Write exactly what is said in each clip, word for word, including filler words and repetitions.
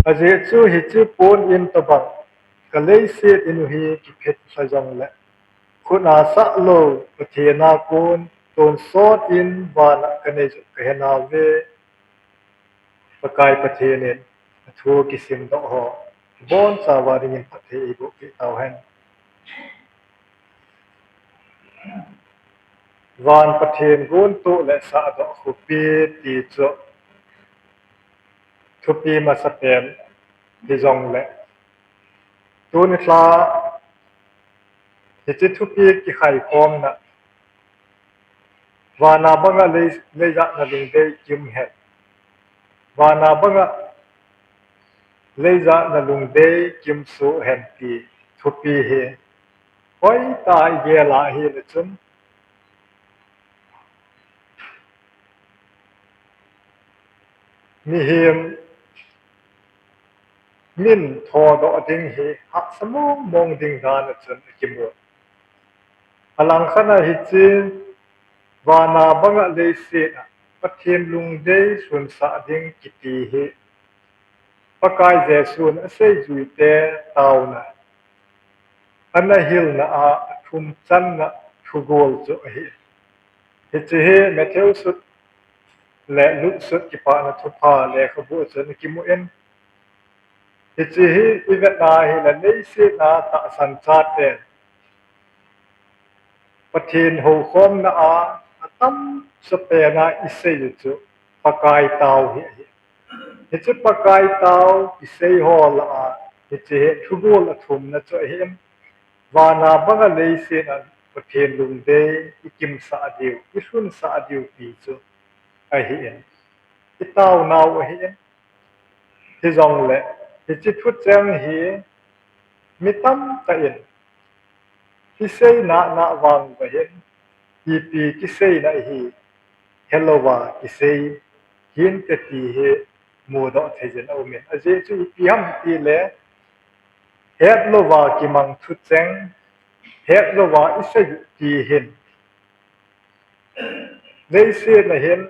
Ajeh chu hiche pon in tobang, ka leiset in u hi kiphet lha jongle, khut a sah lou Pathen a kon tonsot in van a kanei joh kahe nauve. Pakai Pathen in athu kisimdoh ho, ibonchauva dingin phatthei eiboh peh tauhen. Van Pathen guntoh le sahdoh khopi ti chu thupi masapen hijongle, tuni lha hiche thupi kikhaikhomna, vana banga lei, leijahna lungdei kim hen, vana banga leijahna lungdei kimsoh hen ti thupi hi hoitah a igel a ahile chun, mihem min thodoh ding hi hahsa mongmong ding dan a chun akimu. Alangkhat a hiche vana banga leiset a Pathen lungdei lhunsah ding kiti hi Pakai Jesun aseijuite taona, ana hilna a athumchanna thugol chu ahi. Hiche hi Matthew sut le Luke sut Kipana Thupha lekhabu a chun akimun, hiche hi ivet a ahile leiset a tahsan chaten Pathen houkhomna a atamsa pen a isei u chu Pakai tao hi ahi. Hiche Pakai tao isei ho lah a hiche hi thugol athumna chu ahin, vana banga leiset a Pathen lungdei ikimsah diu, ilhunsah diu ti chu ahin, itaonau ahin. Hijongle hiche thucheng hi mi tamtah in kisei nana vang uva hin, ipi kiseina ahi helouva kisei hinte ti hi mudoh theijin aumin. Ajeh chu ipi ham itile, hetlouva kimang thucheng, hetlouva isei u ti hin, leiset a hin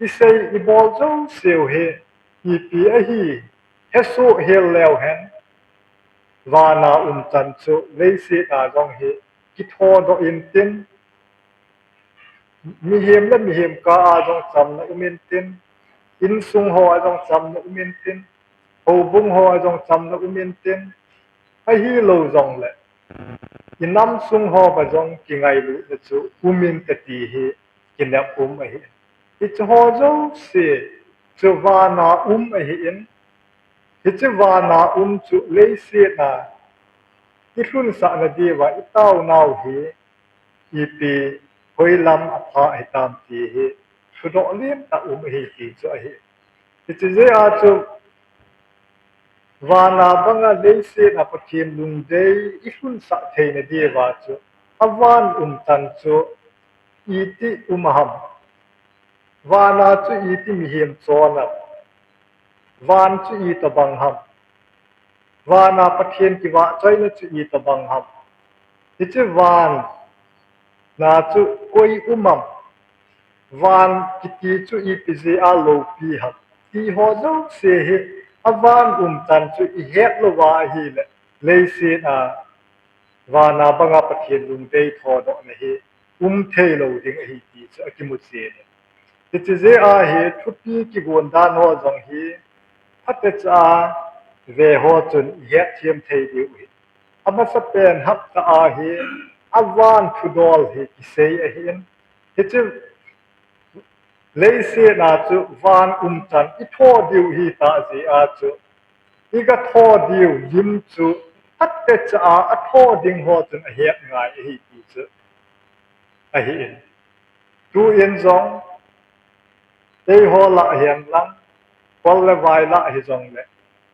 isei ibol jouseu hi ipi ahi hesoh hel leu hen, vana umchan chu leiset a jong hi kithodoh intin, mihem le mihem kah a jong chamna um intin, insung ho a jong chamna um intin, houbung ho a jong chamna um intin, ahilou jongle inam sung hoa jong kingailutna chu um inte ti hi kinep um ahi. Hiche ho jouse chu vana um ahin, hiche vana um chu leiset a ilhunsahna diuva itaonau hi ipi hoilam apha hitam ti hi thudoh lentah um ahi ti chu ahi. Hiche jeh a chu vana banga leiset a Pathen lungdei ilhunsah theina diuva chu avan umchan chu iti um ham? Vana chu iti mihem chon am? Van chu itobang ham? Vana Pathen kivahchoina chu itobang ham? Hiche vana chu koi um am? Van kiti chu ipi jeh a loupi ham? Ti ho jouse hi avan umchan chu ihet louva ahile, leiset a vana banga Pathen lungdei thodohna hi um theilou ding ahi ti chu akimu chen e. Hiche jeh a hi thupi kigon dan ho jong hi phatecha a ve ho chun ihet them thei diu ahi. Amasapen hapta a hi avan thudol hi kisei ahin, hiche leiset a chu van umchan itho diu ahitah jeh a chu, iga tho diu lim chu phatecha a atho ding ho chun ahet ngai ahi ti chu ahin. Tuin jong eiho lah hihen lang, kol le vai lah hijongle,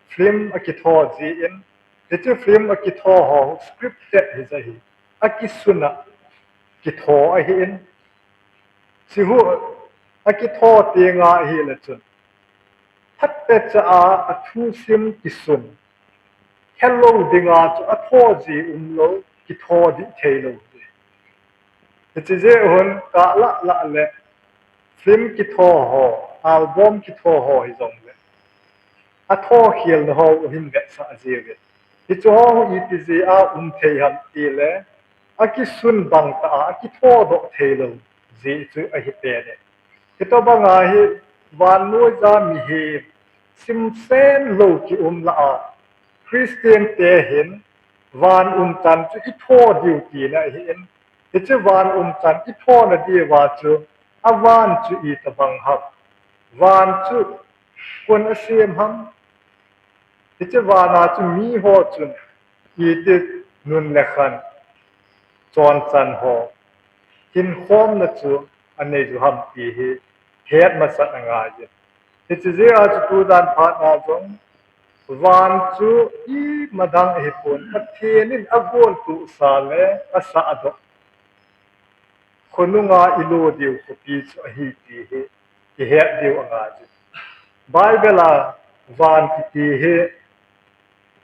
film akitho jin, hiche film akitho ho scripted hija hi, akisun a kitho ahin, hiche akitho tenga ahile chun, phatecha a athusim kisun, helou dinga chu atho ji umlou, kitho dih theilou ji. Hiche jeh un kah lah lah le film kitho ho, album kitho ho hijongle, athokhel na ho u hin vetsah jiuvin. Hichu ho u ipi jeh a um thei ham tile, akisun bang tah a, akithodoh thei lou jeh chu ahi pen e. Hitobang a hi, vannoija mihem, simsen lou kium lah a, Christian te hin, van umchan chu itho diu tina ahin, hichu van umchan itho na diuva chu, avan chu itobang ham, van chu koiin asem ham, hichu van a chu miho chun iti nun le khan, chonchan ho, hinkhomna chu anei u ham ti hi, het masat angai e. Hichu jeh a chu tujan phat a jong, van chu imadang ahipon, Pathen in agontohsa le asahdoh khonunga ilo diu khopi chu ahi ti hi, ihet diu angai e. Bible a van kiti hi,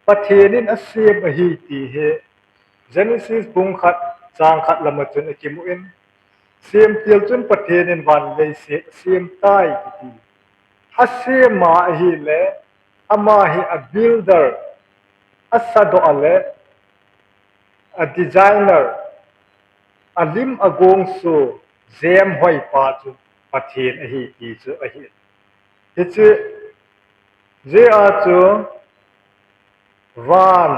Pathen in asem ahi ti hi, Genesis bung khat, chang khat lama chun akimun, semtil chun Pathen in van leiset asem tai kiti. Asem a ahile, ama hi a builder, asahdoh a le, a designer, alim agong so, jem hoipa chu Pathen ahi ti chu ahi. Hichu jeh a chu van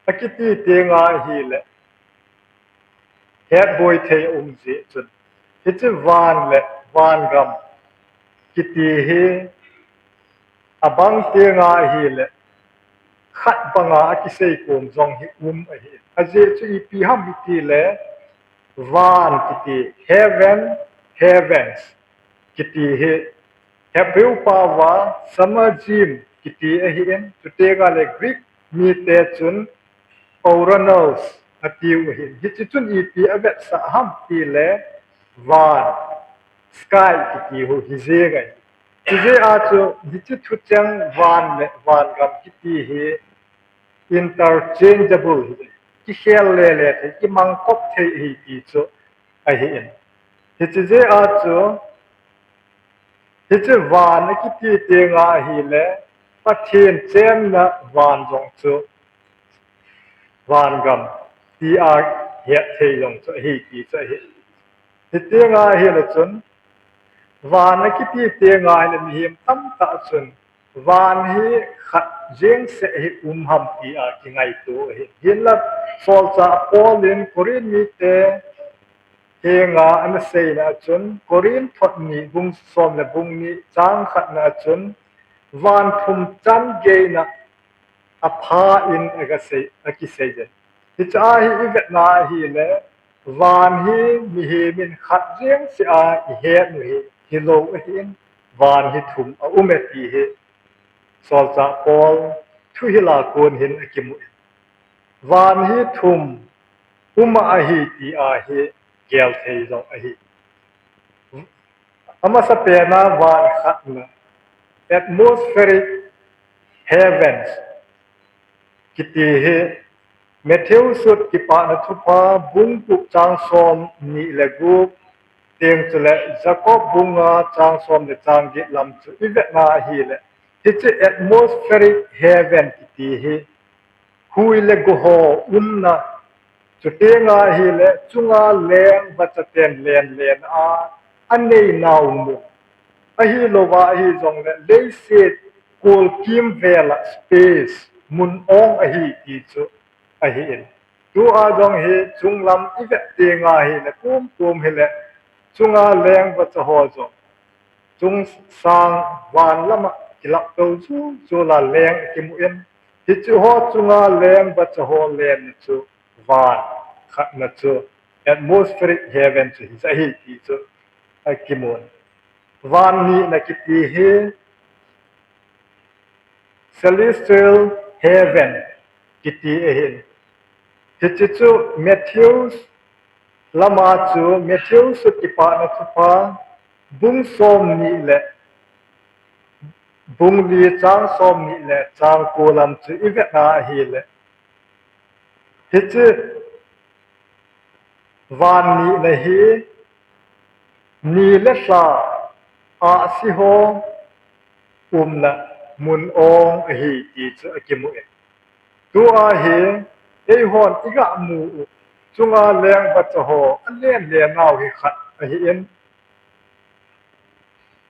akiti tenga ahile, hetboi thei aum jeh chun, hichu van le vangam kiti hi abang tenga ahile, khat banga akisei kom jong hi um ahi. Ajeh chu ipi ham itile, van kiti, heaven, heavens kiti hi, Hebrew pao a, shamajim kiti ahin, chutenga le Greek mite chun, uranos atiu ahin. Hichu chun ipi avetsah ham tile, van, sky kiti hu hi jeng ahi. Hijeh a chu, hichu thucheng van le vangam kiti hi interchangeable hi, kikhel lele thei, kimangkop thei ahi ti chu ahin. Hichu jeh a chu, hichu van akiti tenga ahile, Pathen chenna van jong chu vangam tia het thei jong chu ahi ti chu ahi. Hitenga ahile chun, van akiti tenga ahile mihem tamtah chun, van hi khat jeng seh hi um ham tia kingaito ahi. Hinla, solchah Paul in Corinth mite henga ana seina a chun, Corinth thot ni bung som le bung ni chang khatna a chun, van thum chan geina apha in aga sei, akisei e. Hichu a hi ivetna ahile, van hi mihem in khat jeng seh a ihet u hi, hilou ahin, van hi thum aume ti hi, solchah Paul thuhil a kon hin akimun, van hi thum um ahi tia hi gel thei jong ahi. Amasapen a van khatna, atmospheric heavens kiti hi, Matthew sut Kipana Thupha bung gup chang som ni le gup teng chule Jacob bung nga chang som le chang get lam chu ivetna ahile, hichu atmospheric heaven kiti hi, hui le go ho umna, chutenga ahile chunga leng vacha ten lenlen a, anei nau mun, ahilouva ahijongle leiset kolkim vela space, mun ong ahi ti chu ahin. Tua jong hi chunglam ivet tenga ahile, kum kum hile, chunga leng vacha ho jong, chungsang van lama kilaptou chu chula leng akimun, hichu ho chunga leng vacha ho lenna chu van khatna chu atmospheric heaven chu hija ahi ti chu akimun. Van nina kiti hi celestial heaven kiti ahin. Hiche chu Matthew lama chu, Matthew sut Kipana Thupha bung somni le bung li chang somni le chang ko lam chu ivet na ahile, hiche van nina hi ni le lha, ahsi ho umna, mun ong ahi ti chu akimu in. Tua hi, eihon iga mu u, chunga leng vacha ho alen le nau hi khat ahi in.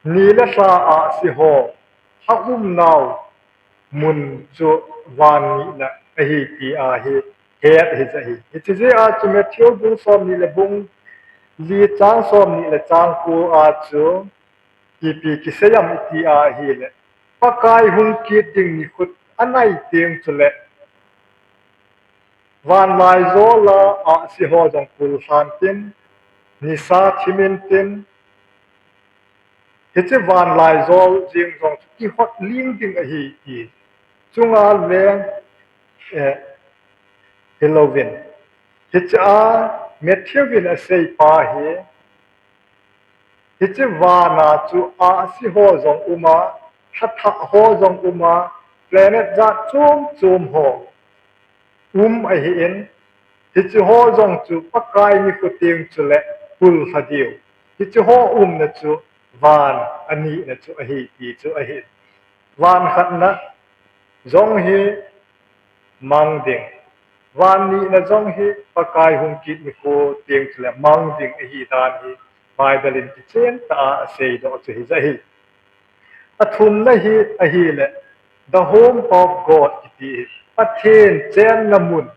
Ni le lha ahsi ho, a um nau mun chu van nihna ahi ti ahi, het hi ja hi. Hiche jeh a chu Matthew bung som ni le bung li chang som ni le chang ko a chu, ipi kisei am iti ahile, Pakai hung kit ding nikho anai teng chule, van lai jola ahsi ho jong pulhan tin, nisa thimin tin, hiche van lai jol jing jong chu kihot ling ding ahi ti. Chunga leng, eh, hilouvin. Hiche a Matthew in asei pa hi, hiche vana chu ahsi ho jong uma, thathah ho jong uma, planet jat chom chom ho um ahi in, hiche ho jong chu Pakai nikho teng chule pulha diu. Hiche ho umna chu van anihna chu ahi ti chu ahi. Van khatna jong hi mang ding. Van nihna jong hi Pakai hung kit nikho teng chule mang ding ahi dan hi Bible in kichen tah a asei doh chu hi ja hi. Athumna hi ahile, the home of God kiti hi, Pathen chenna mun.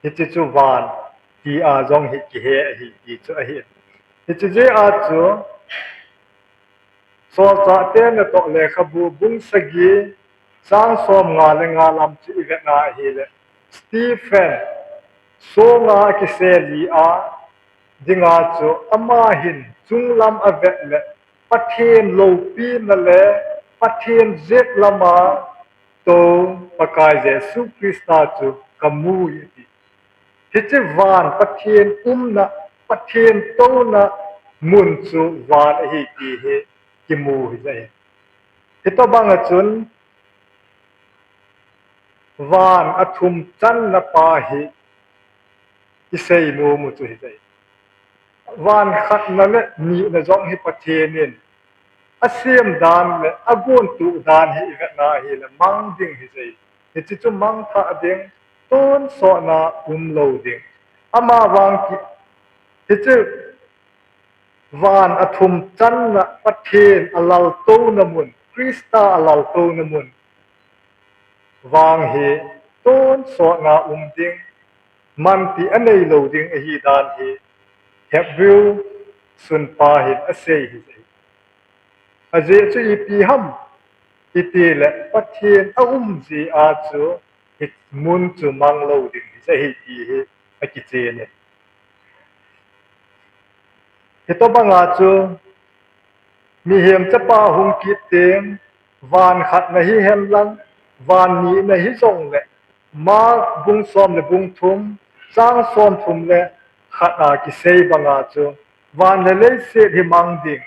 Hiche chu van ti a jong hi kihe ahi ti chu ahi. Hiche jeh a chu Solchahte natoh lekhabu bung sagi chang som nga le nga lam chu ivet na ahile, Stephen songa kiseli a dinga chu ama hin chunglam avet le Pathen loupina le Pathen jet lama tou Pakai Jesu Christa chu kamu e ati. Hiche van Pathen umna, Pathen touna mun chu van ahi ti hi kimu hi ja hi. Hitobang a chun van athum channa pa hi isei nomu chu hi ja hi. Van khatna le nihna jong hi Pathen in asem dan le agontuh dan hi ivet na ahile mang ding hi ja hi. Hiche chu mangthah ding, tonsotna umlou ding. Ama vang ki, hiche van athum channa Pathen alaltouna mun, Christa alaltouna mun vang hi tonsotna um ding, manpi aneilou ding ahi dan hi Hebrew sunpa hin asei hi ja hi. Ajeh chu ipi ham itile Pathen aum jeh a chu himun chu manglou ding hi ja hi ti hi akichen e. Hitobang a chu mihem chapa hung kit teng, van khatna hihen lang, van nihna hijongle, Mark bung som le bung thum, chang som thum le khat a kisei banga chu, van le leiset hi mang ding.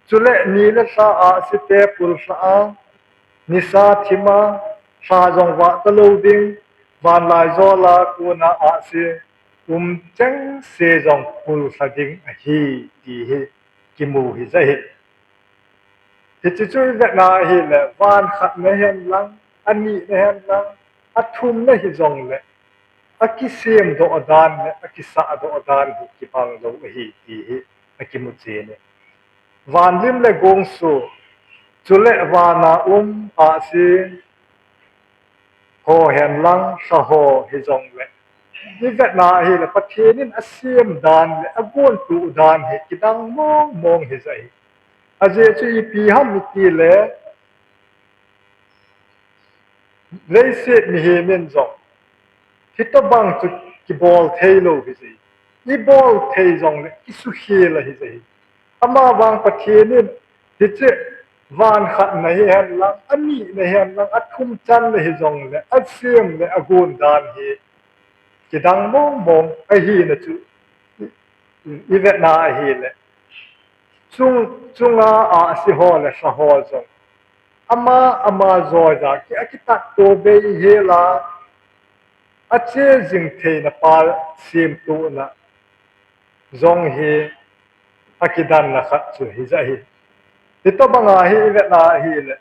Chule ni le lha ahsite pulha a, nisa thima, lha jong vah talou ding, van lai jola kona ahsi um chengse jong pulha ding ahi ti hi kimu hi ja hi. Hiche chu ivet na ahile, van khatna hen lang, anihna hen lang, athumna hijongle, akisemdoh dan le akisahdoh dan hi kibanglou ahi ti hi akimu chen e. Vanlim le gongso, chule vana um ahsi ho hen lang, lha ho hijongle, ivet na ahile Pathen in asem dan le agontuh dan hi kidang mong mong hi ja hi. Ajeh chu ipi ham itile, leiset mihem in jong hitobang chu kibol theilou hi ja hi. Ibol thei jongle kisukhel ahi ja hi. Ama vang Pathen in hiche van khatna hihen lang, anihna hen lang, athum channa hijongle, asem le agon dan hi kidang mong mong ahina chu ivet na ahile, chung, chunga ahsi ho le lha ho jong ama ama joija ki, akitatto bei hela, ache jing theina pa semtona jong hi akidanna khat chu hi ja hi. Hitobanga hi ivet na ahile,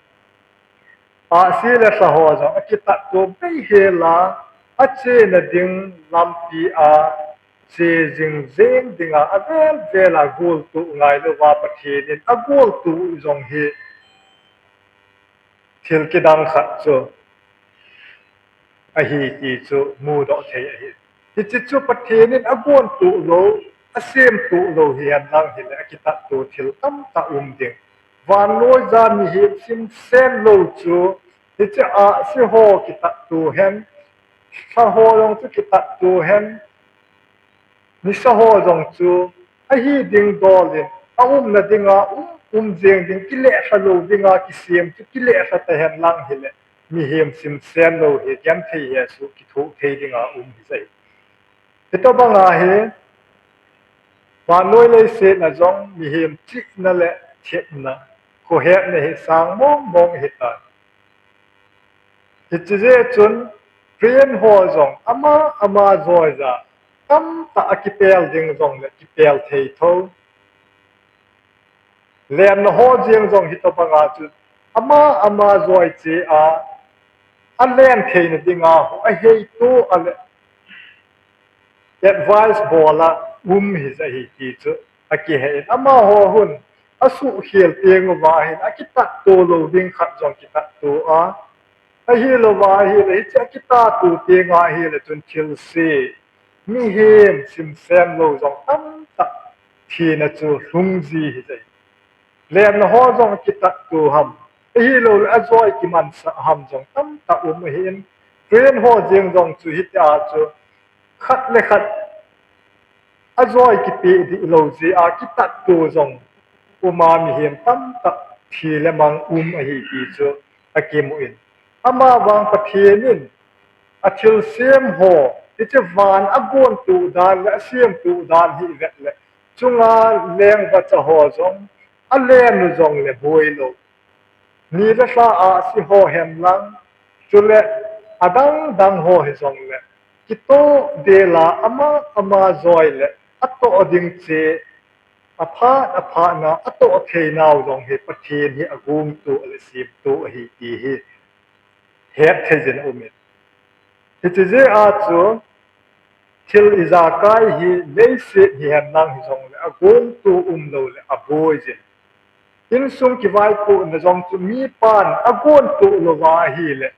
ahsi le lha ho jong akitatto bei hela, achena ding lampi a che jing jeng dinga avel vel a goltoh ngailouva Pathen in agoltoh jong hi thil kidang khat chu ahi ti chu mudoh thei ahi. Hiche chu Pathen in agontoh lou, asemtoh lou hihen lang hile akitatto thil tamtah um ding. Vannoi ja mihem simsen lou chu hiche ahsi ho kitatto hen, lha ho jong chu kitatto hen, nisa ho jong chu ahi ding dol in, aumna dinga um, um jeng ding, kilelha lou dinga kisem chu kilelha tahen lang hile, mihem simsen lou hi genthei hesoh kithoh thei dinga um hi jeh. Hitobanga hi vannoi leiset a jong mihem chihna le thepna, khohetna hi sang mong mong ahitan. Hiche jeh chun train ho jong ama ama joija tamtah akipel ding jongle kipel thei tho. Lenna ho jeng jong hitobanga chu ama ama joi che a, alen theina dinga ho aheito a le advice bol a um hi jeh ahi ti chu akihe in, amaho hun asuhkhel teng uva hin akitatto lou ding khat jong kitatto a, ahilouva ahile hiche akitatto tenga hile chun thilse, mihem simsen lou jong tamtah thina chu lhung ji hi jeh. Lenna ho jong kitatto ham, ahiloule ajoi kimansah ham jong tamtah um ahin, train ho jeng jong chu hitia chu khat le khat ajoi kipeh dihlou jeh a kitatto jong uma mihem tamtah thi le mang um ahi ti chu akimu in, amavang Pathen in athilsem ho, hiche van agontoh dan le asemtoh dan hi ivet le, chunga lengvacha ho jong alen u jongle boilou, ni le lha ahsi ho hen lang, chule adang dang ho hijongle kitoh dela ama ama joi le atoh ding che, aphat aphatna atoh theinau jong hi Pathen hi agongtoh le semtoh ahi ti hi hetthei jin aumin. Hiche jeh a chu thil ijakai hi leiset hihen lang hijongle agongtoh umlou le aboi jin. Insung kivaipohna jong chu mipan agontoh louva ahile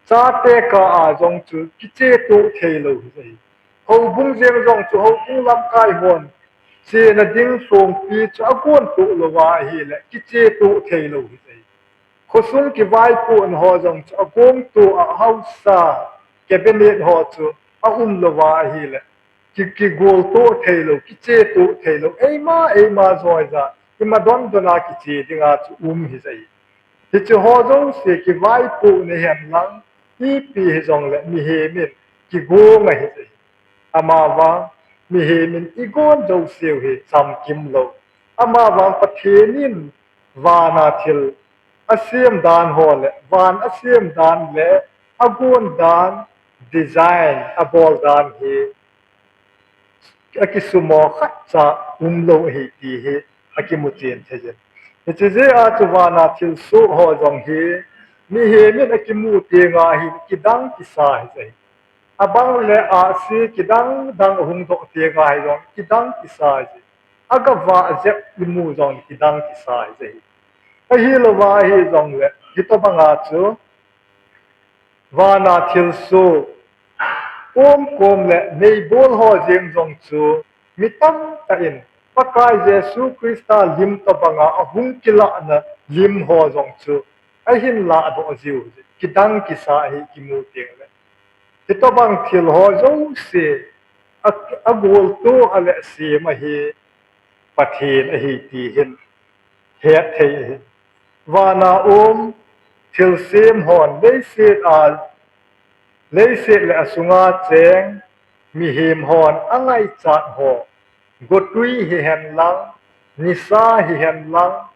chate kah a jong chu kichetoh theilou hi jeh ahi. Houbung jeng jong chu houbung lamkai hon chena ding lhongpi chu agontoh louva ahile kichetoh theilou hi jeh ahi. Khosung kivaipohna ho jong chu agongtoh a haosa cabinet ho chu aumlouva ahile ki, kigoltoh theilou, kichetoh theilou, eima eima joija ima don dona kiche dinga chu um hi jeh ahi. Hiche ho jouse kivaipohna hen lang, ipi hijongle mihem in kigong ahi jeh ahi. Amavang mihem in igon jouseu hi chamkimlou, amavang Pathen in vana thil asem dan ho le van asem dan le agon dan, design abol dan hi akisumo khatcha umlou ahi ti hi akimuchen thei jin. Hiche jeh a chu vana thilsoh ho jong hi mihem in akimu tenga hi kidang kisa hi jeh ahi. Abang le ahsi kidang dang ahung doh tenga hi jong kidang kisa hi jeh. Agavah jep imu jong kidang kisa hi jeh ahi. Ahilouva hijongle hitobanga chu vana thilsoh omkom le meibol ho jeng jong chu mi tamtah in Pakai Jesu Christa lim tobanga ahung kilahna lim ho jong chu ahin lahdoh jiu, kidang kisa ahi kimu tengle. Hitobang thil ho jouse a, agoltoh a le asem ahi Pathen ahi ti hin hetthei ahi. Vana um thilsem hon leiset a, leiset le asunga cheng mihem hon angaichat ho, gotwi hihen lang, nisa hihen lang,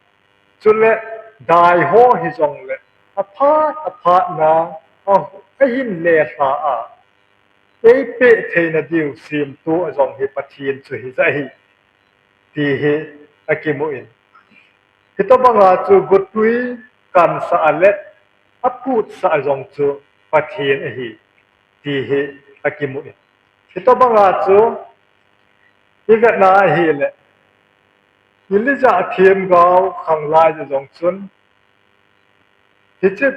chule daiho hijongle aphat aphatna a, ahin lelha a eipeh theina diu semtoh a jong hi Pathen chu hi jeh ahi ti hi akimu in. Hitobanga chu gotwi kansah a le aputsah jong chu Pathen ahi ti hi akimu in. Hitobanga chu ivetna ahile, Elijah themgao khanglai jong chun, hiche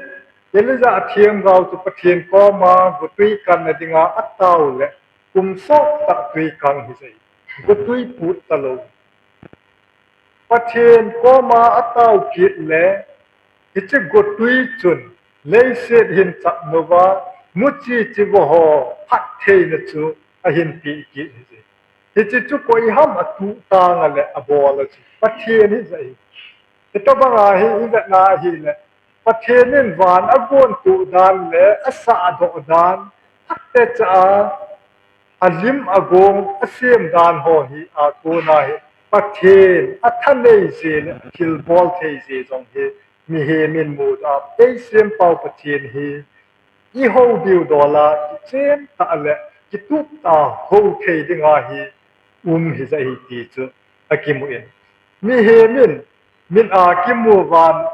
Elijah themgao chu Pathen koma gotwi kanna dinga atao le, kum sottah twi kang hijeh, gotwi put talou. Pathen koma atao kit le, hiche gotwi chun leiset hin chapnova, muchi chivoho phattheina chu ahin peh kit hijeh. Hiche chu koiham atuh tang ale abol a chu Pathen hijeh. Hitobanga hi ivetna ahile, Pathen in van agontoh dan le asahdoh dan, phatecha a alim agong asem dan ho hi akona hi Pathen athanei jeh le thilbol thei jeh jong hi mihem in mudoh a, eisempau Pathen hi ihou diu dola, kichentah le kituhtah hou thei dinga hi um hijeh ahi ti chu akimu in. Mihem in mit a kimu van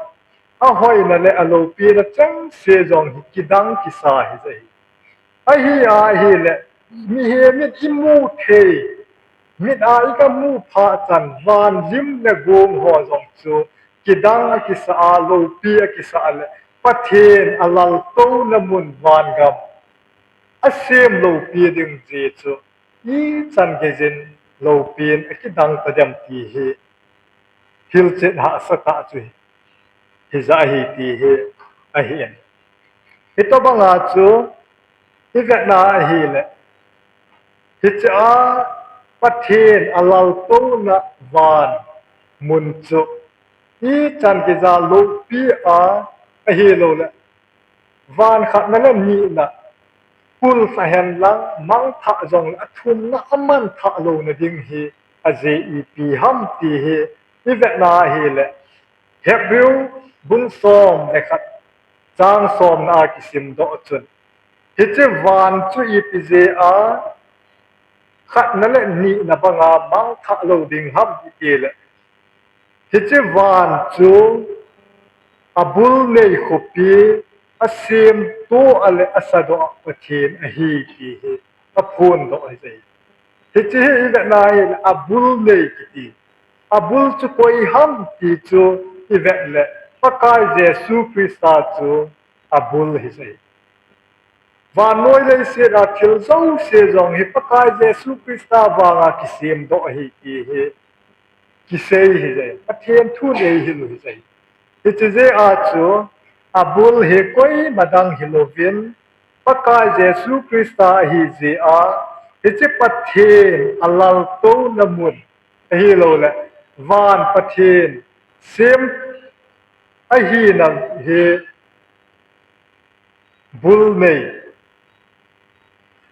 ahoina le aloupina chengse jong hi kidang kisa hijeh ahi. Ahi ahile, mihem in imu thei, mit a ikamu phah chan van lim le gong ho jong chu kidang akisa a, loupi akisa le, Pathen alaltouna mun vangam asem loupi ding jeh chu ichan geijin loupin akidang tadem ti hi hilchet hahsatah chu hijeh ahi ti hi ahin. Hitobanga chu ivetna ahile, hiche a Pathen alaltouna van mun chu ichan geija loupi a, ahiloule van khatna le nina pul lha henlang mangthah jongle athumna amanthah louna ding hi ajeh ipi ham ti hi ivetna ahile, Hebrew bung som le khat chang somna a kisimdoh chun, hiche van chu ipi jeh a khatna le nina banga mangthah lou ding ham itile, hiche van chu abul nei khopi asemtoh a le asadoh a Pathen ahi ti hi aphondoh ahijeh. Hiche hi ivetna ahile abul nei kiti. Abul chu koiham ti chu ivet le Pakai Jesu Christa chu abul hijeh. Vannoi leiset a thil jouse jong hi Pakai Jesu Christa vanga kisemdoh ahi ti hi kisei hijeh. Pathen thun eihil u hijeh. Hiche jeh a chu abul hi koima dang hilouvin, Pakai Jesu Christa ahijeh a, hiche Pathen alaltouna mun ahiloule van Pathen sem ahina hi bul nei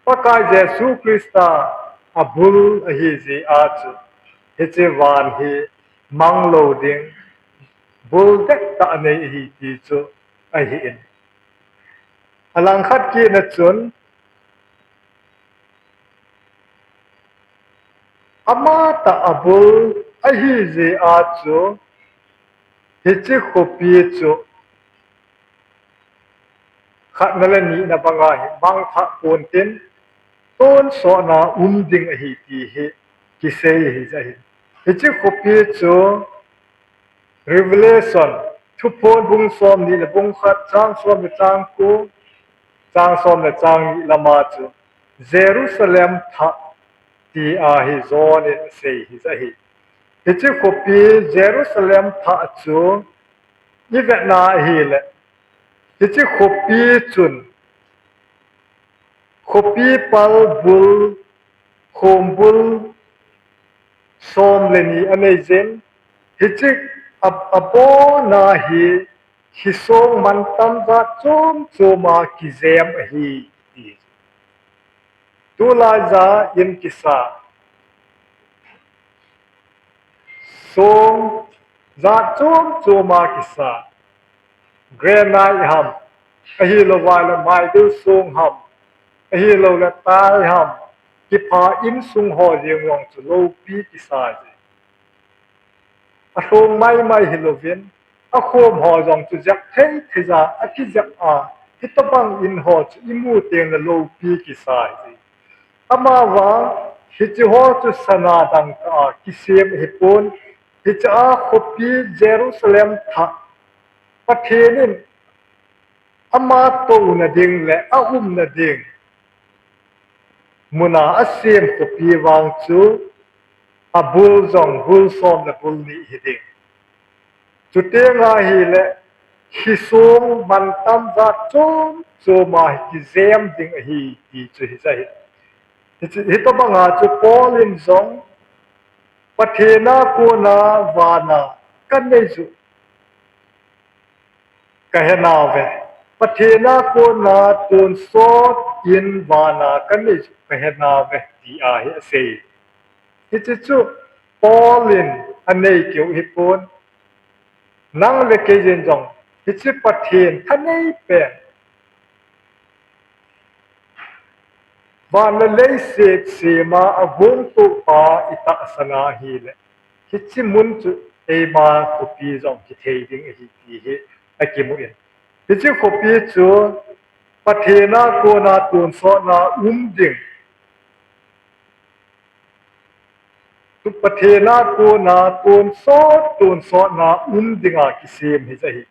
Pakai Jesu Christa abul ahijeh a chu hiche van hi manglou ding bul dettah nei ahi ti chu ahin. Alangkhat kitna chun, amatah abul ahijeh a chu hiche khopi chu khatna le nina banga hi mangthah pontin, tonsotna um ding ahi ti hi kisei ahijeh ahi. Hiche khopi chu Revelation, Thuphon bung somni le bung khat chang som le chang ko, chang som le chang ni lama chu Jerusalem thah ti ahi John in asei hijeh ahi. Hiche khopi Jerusalem thah chu ivetna ahile, hiche khopi chun khopi pal bul, khombul som le ni aneijin, hiche a, abona hi, hi song mantam jat chom choma kijem ahi ti. Tulaija in kisa song jat chom choma kisa, granite ham, ahilouvale maidu song ham, ahiloule tai ham, kipha insung ho jeng jong chu loupi kisa ji. Alhong maimai hilouvin, akhom ho jong chu jep thei thei ja, akijep a, hitobang in ho chu imu teng le loupi kisa hi. Amavang, hiche ho chu sana dangka a kisem hipon, hiche a khopi Jerusalem thah, Pathen in ama touna ding le aumna ding muna asem khopi vang chu, abul jong bul som le bul ni hiding. Chuteng ahile, hisong mantam jat chom chom a hi kijem ding ahi ti chu hija hi. Hiche, hitobanga chu Paul in jong, Pathen a kona vana kanei chu kahenauve. Pathen a kona tonsot in vana kanei chu kahenauve, ti ahi asei. Hiche chu Paul in anei keu hipon, nang le kei jin jong, hiche Pathen thanei pen, van le leiset sema agongtoh pa itahsan ahile, hiche mun chu eima khopi jong hithei ding ahi ti hi akimu in. Hiche khopi chu Pathen a kona tonsotna um ding, Pathen a kona tonsot, tonsotna um dinga kisem hija hi.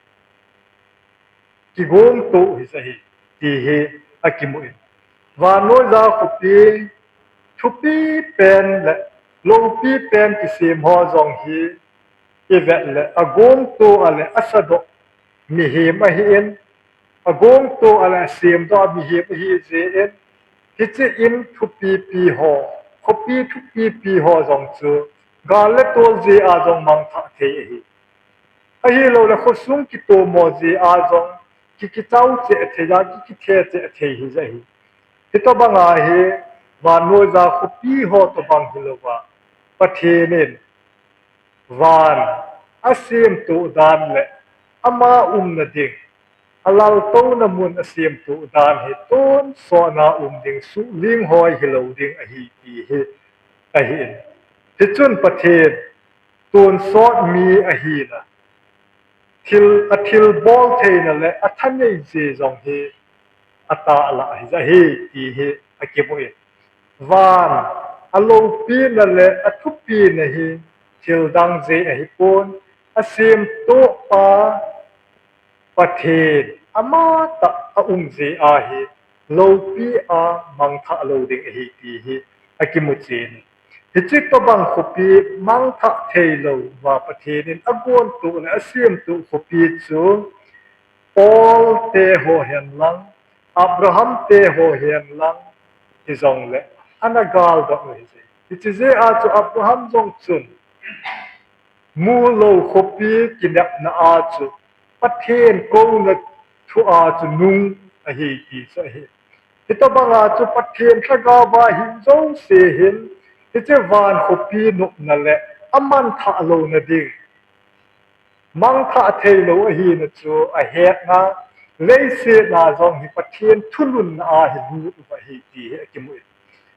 Kigongtoh hija hi, ti hi akimu in. Vannoija khopi thupi pen le loupi pen kisem ho jong hi ivet le, agongtoh a le asadoh mihem ahin, agongtoh a le asemdoh a mihem ahi jeh in, hiche in thupipi ho, khopi thupipi ho jong chu gal le tol jeh a jong mangthah thei ahi. Ahilouleh khosung kitomo jeh a jong ki, kichao cheh thei a, ki, kithe cheh thei hija hi. Hitobanga hi vannoija khopi ho tobang hilouva, Pathen in van asemtoh dan le ama umna ding, alaltouna mun asemtoh dan hi tonsotna um ding, suhling hoi hilou ding ahi ti hi ahin. Hichun Pathen tonsot mi ahina, thil, athilbol theina le athanei jeh jong hi atahlah hija hi ti hi akimu in. Van aloupina le athupina hi thildang jeh ahipon, asemtohpa Pathen amatah aum jeh ahi, loupi a mangthah lou ding ahi ti hi akimu chen. Hiche tobang khopi mangthah theilouva Pathen in agontoh le asemtoh khopi chu Paul te ho hen lang, Abraham te ho hen lang, hijongle ana galdot u hije. Hiche jeh a chu Abraham jong chun mulou khopi kinepna a chu Pathen kouna thu a chu nung ahi ti chu ahi. Hitobanga chu Pathen lhagaova hing jouse hin, hiche van khopi nopna le amangthah louna ding, mangthah theilou ahina chu ahetna, leiset a jong hi Pathen thulhunna a hi lut uva ahi ti hi akimu in.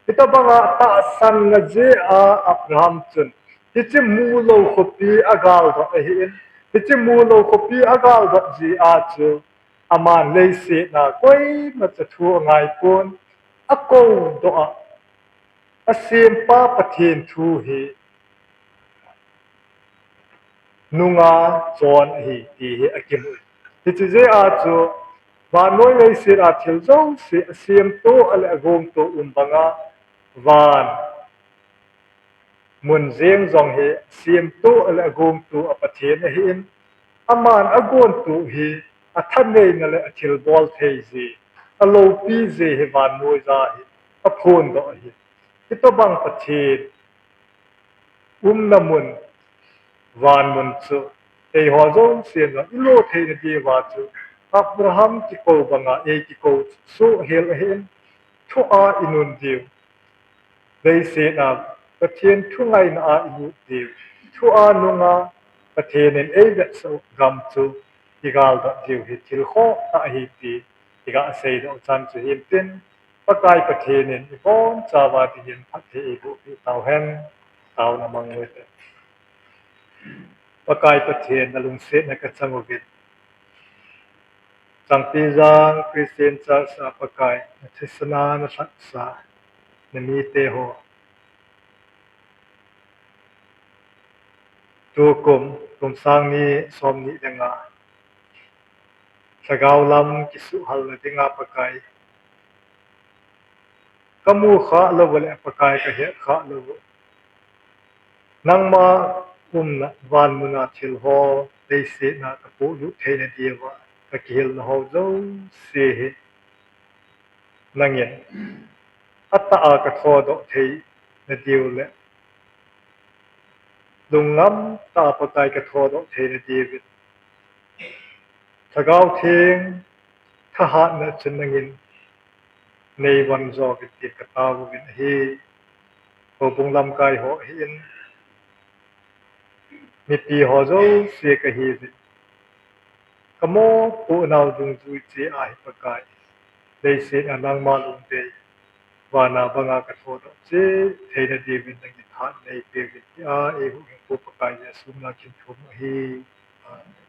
Hitobanga tahsanna jeh a Abraham chun hiche mulou khopi agaldot ahin, hiche mulou khopi agaldot jeh a chu aman leiset a koimacha thu angaipon, akoudoh a, asempa Pathen thu hi nunga chon ahi ti hi akimu in. Hiche jeh a chu vannoi leiset a thil jouse asemtoh a le agongtoh um banga van mun jeng jong hi asemtoh a le agongtoh a Pathen ahin, aman agontoh hi athaneina le athilbol thei jeh, aloupi jeh hi vannoija hi aphondoh ahi. Hitobang Pathen umna mun, van mun chu eiho jousen jong ilo theina diuva chu Abraham kikou banga eikikou soh hel ahin, thu a inun diu, leiset a Pathen thungaina a ilut diu, thu a nunga Pathen in eivetsah u gam chu igaldot diu hi thil khohtah ahi ti iga seidoh chan chu hintin, Pakai Pathen in ibonchauva dingin phatthei eibohpeh tauhen. Taona mang uvin te. Pakai Pathen, nalungsetna kachang uvin. Changpijang Christian Church a Pakai, nathisana nalhatsa, namite ho. Tukum, kum sang ni som ni le nga, lhagao lam kisuhhalna dinga Pakai, kamu khah lou u le Pakai kahet khah lou u. Nangma umna vanmuna thil ho, leiset a kapohlut theina diuva, kakihilna ho jouse hi nangin atah a kathodoh theina diu le, lungngam tah a Pakai kathodoh theina diuvin, Lhagao Theng thahatna chun nangin neivon jo uvin tin katao uvin ahi. Houbung lamkai ho ahin, mipi ho jouse kahiuvin, kamopohnau dungjui cheh ahi Pakai. Leiset a nangma lungdei, vana banga kathodoh cheh theina diuvin nangin thahat neipeuvin tia eihuhhingpu Pakai Jesu mina kathum ahi. Amen.